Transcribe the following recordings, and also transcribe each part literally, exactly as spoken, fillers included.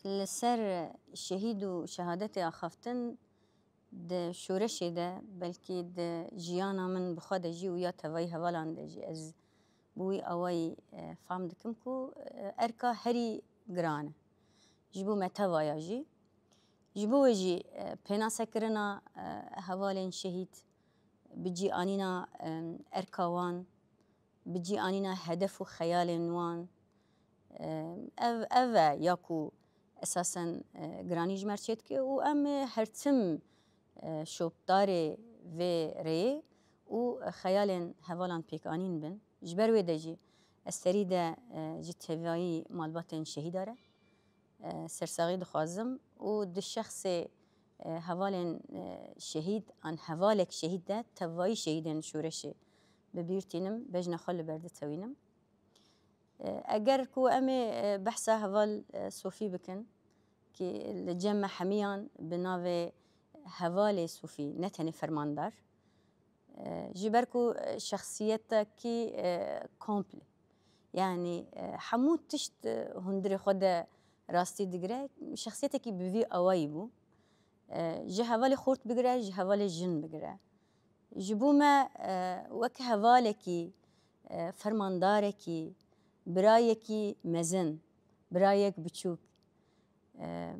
Li ser şehîd û şehadetê axaftin di şoreşê de, belkî di jiyana min bi xwe de jî û ya tevayî hevalan de jî ez bi wî awayî, e, fam dikim ku, e, erka herî giran e. Ji bo me tevaya jî. Ji bo wê jî, e, pênasekirina, e, hevalên şehîd, bi cî anîna, e, erka wan, bi cî anîna hedef û xeyalên wan, e, ev, ev e ya ku esasen, e, giranî ji me re çêdike û em ê her tim, e, şopdarê vê rêyê û xeyalên hevalan pêkanîn bin. Ji ber wê de jî ez serî de, e, ji tevayî malbatên şehîda re, e, sersaxî dixwazim û di şexsê, e, hevalên, e, şehîd an hevalek şehîd de tevayî şehîdên şoreşê bi bîr tînim, bejna xwe li ber ditewînim. E, eger ku em ê, e, behsa heval, e, Sofî bikin, ki li cem me hemiyan bi navê hevalê Sofî, ne tenê fermandar, e, ji ber ku, e, şexsiyetekî, e, komple. Yanî, e, hemû tişt, e, hundirê xwe de rastî digire. Şexsiyetekî bi vî awayî bû. E, ji hevalê xort bigire, ji hevalê jin bigire. Ji bo me, e, wek hevalekî, e, fermandarekî, birayekî mezin, birayek biçûk, e,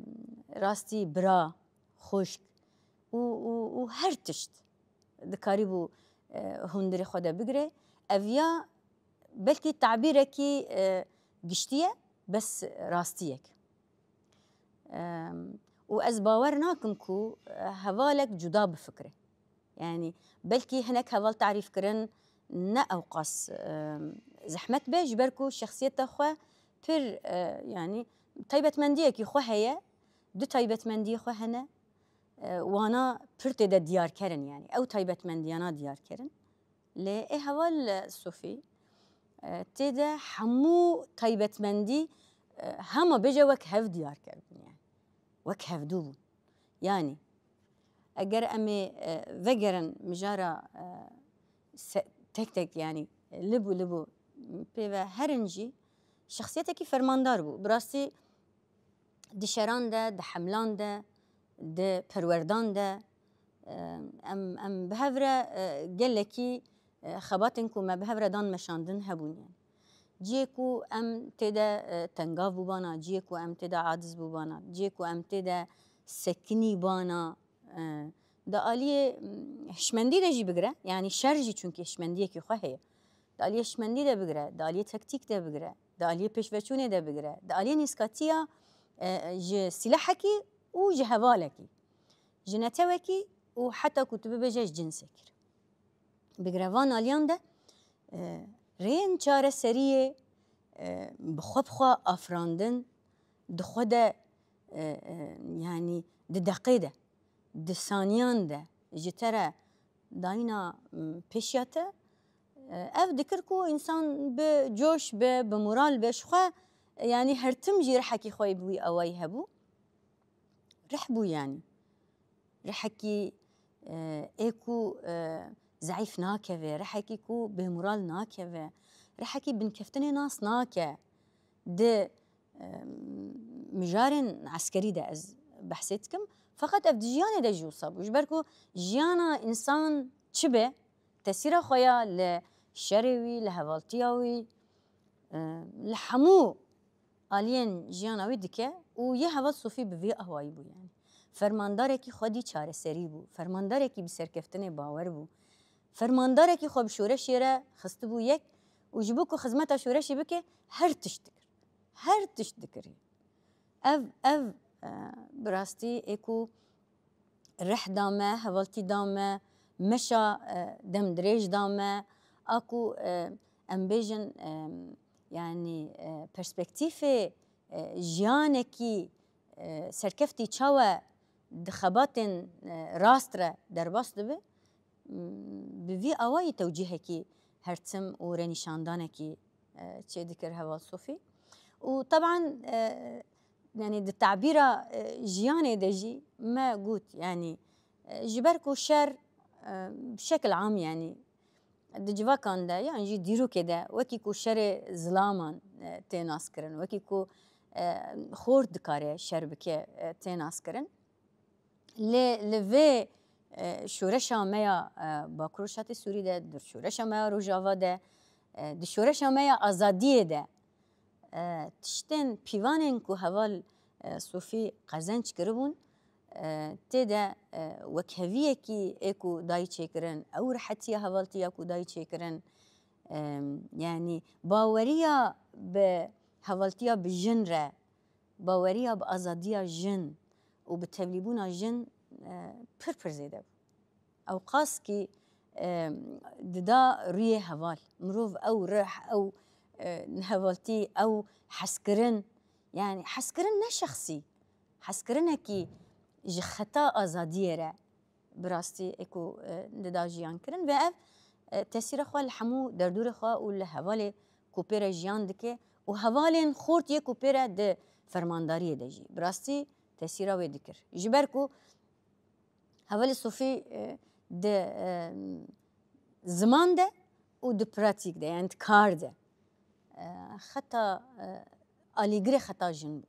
rastî bira, xwişk û, û, û her tişt dikarîbû, e, hundirê xwe de bigire. Ev ya belkî tabîrekî, e, giştî ye, bes rastiyek. Em, û ez bawer nakim ku, e, hevalek cuda bifikire. Yanî belkî hinek heval tarîf kirin ne ewqas, em, zehmet be, ji ber ku şexsiyeta xwe pir, e, yanî taybetmendiyekî xwe heye, du taybetmendiyê xwe hene, e, wana pir tê de diyarker in, yanî ew taybetmendiyana diyarker in. Lê ê heval, e, Sofî, e, tê de hemû taybetmendî, e, hema bêje wek hev diyar kerdin, yanî wek hevdû bûn. Yanî eger em ê, e, vegerin mijara, e, se-, tek tek, yanî lib û lib û pê ve herin jî, şexsiyetekî fermandar bû. Bi rastî di şeran de, di hemlan de, di perwerdan de, e, em, em bi hev re, e, gelekî, e, xebatên ku me bi hev re dan meşandin hebûn, yanî. Cihê ku em tê de, e, tengav bûbana, cihê ku em tê de aciz bûbana, cihê ku em tê de sekinîbana, e, di aliyê, m, hişmendî de jî bigire, yanî şer jî çunkî hişmendiyekî xwe heye. Di aliyê hişmendî de bigire, di aliyê tektîk de bigire, di aliyê pêşveçûnê de bigire, di aliyê nêzkatiya, e, ji sîlehekî û ji hevalekî, ji netewekî û heta ku tu bibêje ji cinsekî re. Bigire van aliyan de, e, rêyên çareseriyê, e, bi xwe bi xwe afirandin, di xwe de, e, e, yanî di deqê de, di saniyan de ji te re dayîna, m, pêşiya te, e, ev dikir ku însan bi coş be, bi moral be, ji xwe, e, yanî her tim jî rihekî xwe bi wî awayî hebû. Rih bû, yanî. Rihekî, e, ê ku, e, zeîf nakeve, rihekî ku bêmoral nakeve, rihekî binkeftinê nas nake. Di, e, mijarên eskerî de ez behsê dikim. Feqet ev di jiyanê de jî wisa bû. Ji ber ku jiyana însan çi be, tesîra xwe ya li şerê wî, li hevaltiya wî, e, li hemû aliyên jiyana wî dike û yê heval Sofî bi vî awayî bû, yanî. Fermandarekî xwedî çareserî bû, fermandarekî bi serkeftinê bawer bû, fermandarekî xwe bi şoreşê re xistibû yek û ji bo ku xizmeta şoreşê bike, her tişt dikir. Her tişt dikirî. Ev, ev, e, bi rastî ê ku rih da me, hevaltî da me, meşa, e, demdirêj da me, a ku, e, em bêjin, e, yanî, e, perspektîfê, e, jiyanekî, e, serkeftî çawa di xebatên, e, rast re derbas dibe, m, bi vî awayî tewcîhekî her tim û rênîşandanekî, e, çêdikir heval Sofî. Û teban, e, yanî di tabîra, e, jiyanê de jî me got, yanî, e, ji ber ku şer, e, bi şekil am, yanî di civakan de yan jî dîrokê de wekî ku şerê zilaman, e, tê naskirin, wekî ku, e, xort dikare şer bike, e, tê naskirin. Lê li vê, e, şoreşa me ya, e, Bakur Rojhilatê Sûrî de, di şoreşa me ya Rojava de, e, di şoreşa me ya azadiyê de, e, tiştên pîvanên ku heval, e, Sofî qezenc kiribûn, e, tê de, e, wekheviyekî ê ku dayî çêkirin, ew rihetiya hevaltiya ku dayî çêkirin, e, yanî baweriya bi hevaltiya bi jin re, baweriya bi azadiya jin û bi tevlîbûna jin, e, pir pir zêde bû. Ew qas kî, e, dida rûyê heval. Mirov ew rih, ew, e, hevaltî, ew hezkirin, yanî hezkirin ne şexsî, hezkirinekî ji xeta azadiyê re bi rastî ê ku, e, dida jiyan kirin ve ev, e, tesîra xwe li hemû derdorê xwe û li hevalê ku pê re jiyan dike û hevalên xort yê ku pê re di fermandariyê de jî bi rastî tesîra wê dikir. Ji ber ku hevalê Sofî, e, di, e, ziman de û di pratîk de, yani di kar de, e, xeta, e, alîgirê xeta jin bû.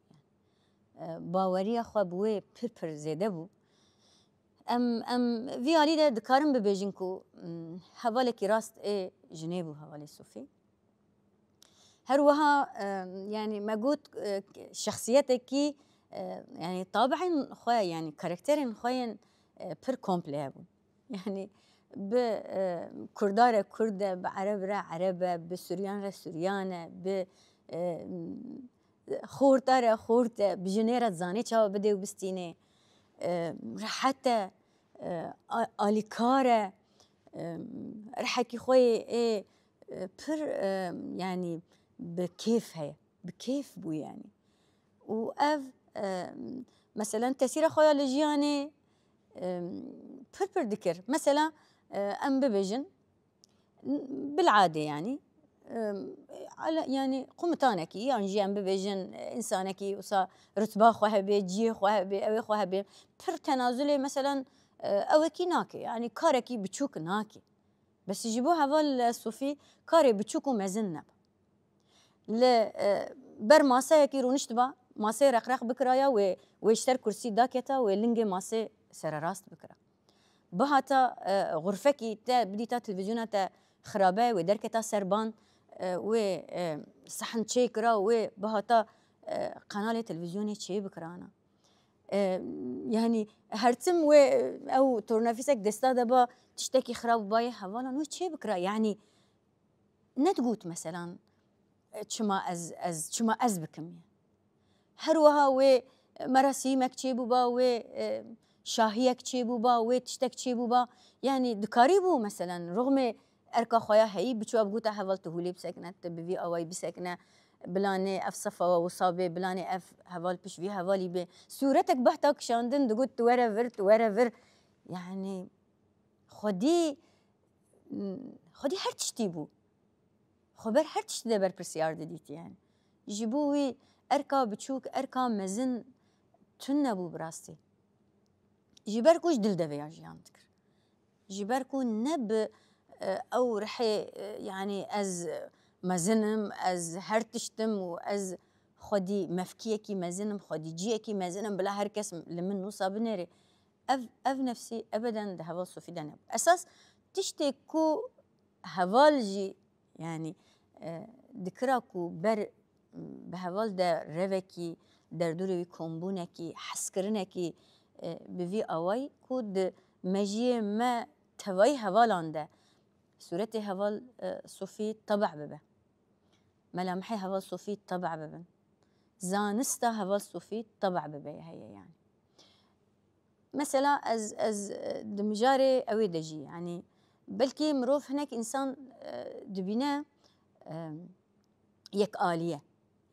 E, baweriya xwe bi wê pir pir zêde bû. Em, em vî alî de dikarin bibêjin ku, m, hevalekî rast ê jinê bû hevalê Sofî. Her wiha, e, yani me got, e, şexsiyetekî, e, yani tabiên xwe, yani karakterên xwe yên, e, pir komple hebûn. Yani bi, e, Kurda re Kurd e, bi Ereb re Ereb e, bi Suryan re Suryan e, bi, e, Xorta re xort e, bi jinê re zanê çawa bidê û bistînê. E, rehet e, e, a-, alîkar e, e, rihekî xwe yê ê, e, pir, e, yani bi kêf heye. Bi kêf bû yani. Û ev, e, meselen tesîra xwe ya li jiyanê, e, pir pir dikir. Mesela, e, em bibêjin, bil'adê yani, e, ala-, yani qumitanekî, yan jî em bibêjin, e, însanekî wisa rutba xwe hebe, cihê xwe hebe, ew ê xwe hebe, pir tenazulê, meselen, e, ewekî nake, yani karekî biçûk nake. Bes ji bo heval, e, Sofî karê biçûk û mezin nebe. Li, e, ber maseyekî rûniştiba, maseyê reqreq bikiraya, wê, wê ji ser kursî daketa, wê lingê masê sererast bikira. Bihata, e, xurfekî te bidîta televîzyona te xirabe, wê derketa ser ban, e, wê, e, sehn çêkira, wê bihata, e, qenalê televîzyonê çêbikirana. E, yani her tim wê ew tornafîsek desta de ba, tiştekî xirab bayê hevalan wê çêbikira. Yani nedigot meselan, e, çima ez, ez, çima ez bikim ya. Her wiha wê merasîmek çêbûba, wê, e, şahiyek çêbûba, wê tiştek çêbûba. Yani dikarîbû meselen, rixmê erka xwe ya heyî, biçû ev gota heval tu hûlê bisekine, tu bi vî awayî bisekine, bilanê ev sefa we wisa bê, bilanê ev heval piş vî hevalî bê. Sûretek behta kişandin, digot tu were vir, tu were vir. Yani xwedî, xwedî her tiştî bû. Xwe ber her tiştî de berpirsiyar didît yani. Ji bo wî erka biçûk, erka mezin tune bû bi rastî. Ji ber ku ji dil de vêya jiyan dikir. Ji ber ku ne bi, e, ew rihê, e, yani ez mezin im, ez her tişt im û ez xwedî mefkiyekî mezin im, xwedî ciyekî mezin im, bila her kes li min nûsa binêrê. Ev, ev nefsî ebeden di heval Sofî de nebû. Esas tiştê ku heval jî, yani, e, dikira ku ber, bi heval de revekî, derdorê wî kombûnekî, hezkirinekî, e, bi vî awayî ku di mejiyê me tevayî hevalan de sûretê heval, e, Sofî tebe bibe. Melamihê heval Sofî tebe bibin. Zanista heval Sofî tebe bibe heye yani. Mesela ez, ez, e, di mijarê ew ê de jî, yanî belkî mirov hinek însan, e, dibîne, e, yek alî ye.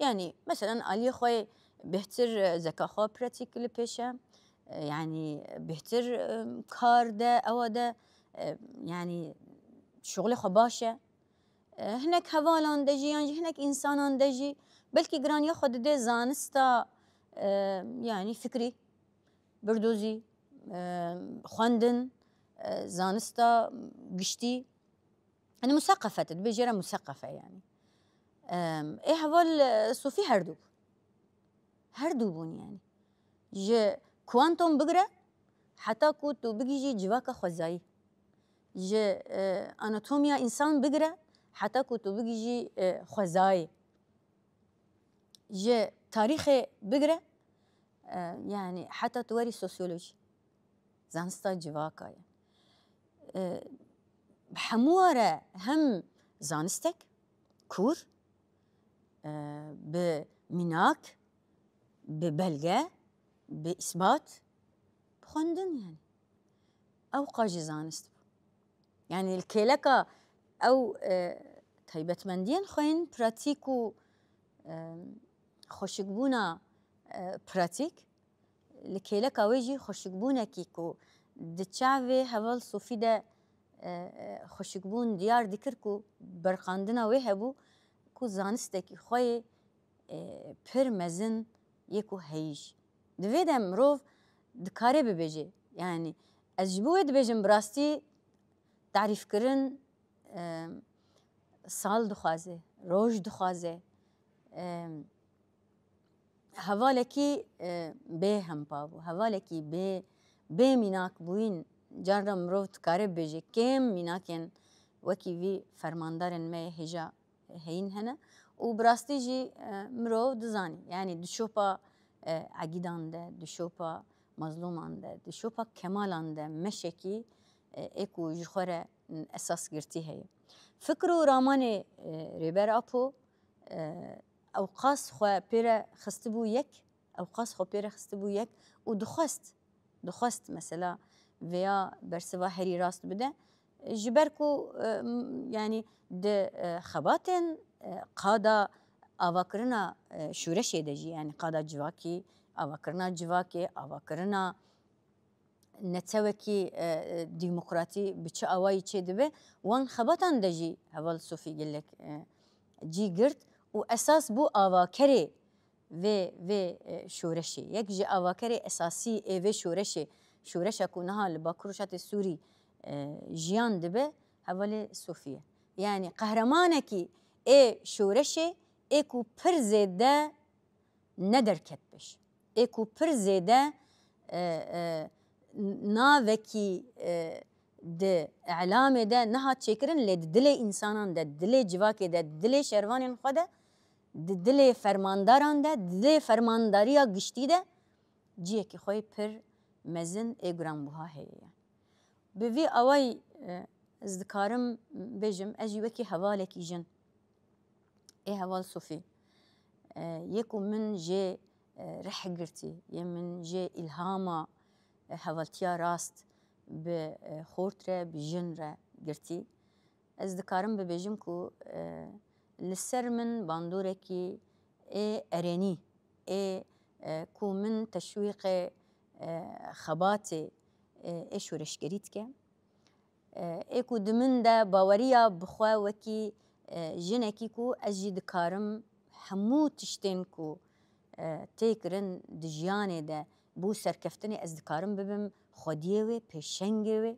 Yanî, meselen, aliyê xwe yê bêhtir, e, zeka xwe pratîk li pêş e. E, yanî, bêhtir, e, kar de, ewa de, e, yanî, şixulê xwe baş e. E, hinek hevalan de jî, yan jî hinek însanan de jî, belkî giraniya xwe dide zanista, e, yanî fikrî, birdozî, e, xwendin, e, zanista giştî. Yanî museqefe, te dibêjê re museqefe yanî. E, ê heval, e, Sofî her du bû. Her du bûn yani. Ji kuantom bigire heta ku tu bigihîjî civaka xwezayî. Ji e, anatomiya însan bigire heta ku tu bigihîjî e, xwezayî. Ji tarîxê bigire e, yani heta tu werî sosyolojî. Zanista civaka ye. E, hemû were hem zanistek kûr, e, bi mînak, bi belge, bi îsbat, bi xwendin yani. Ew qa jî zanist bû. Yani li kêleka ew e, taybetmendiyên xwe yên pratîk û e, xweşikbûna e, pratîk, li kêleka wê jî xweşikbûnekî ku di çavê heval Sofî de e, e, xweşikbûn diyar dikir ku berqandina wê hebû ku zanistekî xwe yê e, pir mezin yê ku heyî jî. Di vê de mirov dikare bibêje. Yani ez ji bo wê dibêjim bi rastî tarîfkirin e, sal dixwaze, roj dixwaze. E, hevalekî e, bê hempa bû, hevalekî bê, bê mînak bûyîn. Carna mirov dikare bibêje kêm mînakên wekî vî fermandarên me yê hêja heyîn hene û bi rastî jî e, mirov dizanî. Yani di şopa e, egîdan de, di şopa mazlûman de, di şopa kemalan de meşekî e, ê ku ji xwe re esas girtî heye. Fikr û ramanê e, Rêber Apo e, ewqas xwe pê re xistibû yek, ewqas xwe pê re xistibû yek û dixwest, dixwest mesela vêya bersiva herî rast bide. Ji ber ku e, m- yani di e, xebatên e, qada avakirina e, şoreşê de jî, yani qada civakî, avakirina civakê, avakirina netewekî e, e, demokratî bi çi awayî çêdibe, wan xebatan de jî heval Sofî gelek e, cî girt û esas bû avakerê vê, vê e, şoreşê. Yek ji avakerê esasî ê vê şoreşê, şoreşa ku niha li Bakur Rojhatê Sûrî e, jiyan dibe, hevalê Sofî ye. Yani qehremanekî ê şoreşê ê ku pir zêde ne derket pêş. Ê ku pir zêde e, e, navekî e, di îlamê de nehat çêkirin, lê di dilê însanan de, di dilê civakê de, di dilê şervanên xwe de, di dilê fermandaran de, di dilê fermandariya giştî de ciyekî xwe yê pir mezin ê giranbûha heye ye. Bi vî awayî e, ez dikarim bêjim, ez jî wekî hevalekî jin ê heval Sofî e, yê ku min jê e, rih girtî, yê min jê îlhama e, hevaltiya rast bi e, xort re, bi jin re girtî. Ez dikarim bibêjim ku e, li ser min bandorekî ê erênî, ê e, ku min teşwîqê e, xebatê e, ê şoreşgerî dike. E, ê ku di min de baweriya bi xwe wekî e, jinekî ku ez jî dikarim hemû tiştên ku e, tê kirin di jiyanê de bo serkeftinê ez dikarim bibim xwediyê wê, pêşengê wê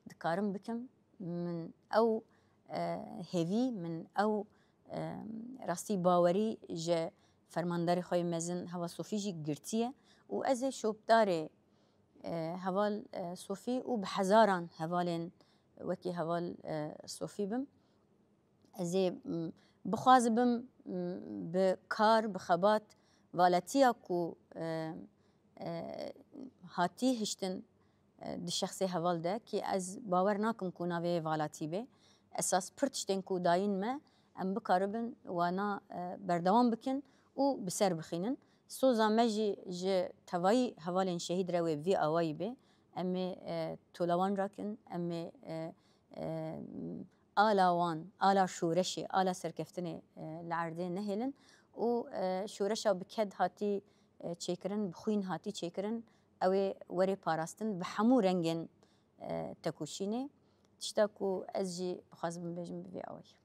dikarim bikim. Min ew e, hêvî, min ew e, rastî bawerî ji fermandarê xwe yê mezin Heval Sofî jî girtiye û ez ê şopdarê e, Heval e, Sofî û bi hezaran hevalên wekî Heval e, Sofî bim. Ez ê m, bixwazibim m, bi kar, bi xebat, valetiya ku e, e, hatî hiştin e, di şexsê heval de, kî ez bawer nakim ku navê valatî bê. Esas pir tiştên ku dayîn me, em bikaribin wana e, berdewam bikin û bi ser bixînin. Soza me jî ji tevayî hevalên şehîd re wê bi vî awayî bê. Em ê e, tola wan rakin, em ê e, e, ala wan, ala şoreşê, ala serkeftinê e, li erdê nehêlin û e, şoreşa bi ked hatî e, çêkirin, bi xwîn hatî çêkirin, ew ê were parastin bi hemû rengên e, tekoşînê. Tişta ku ez jî bixwazim bibêjim bi vî awayî.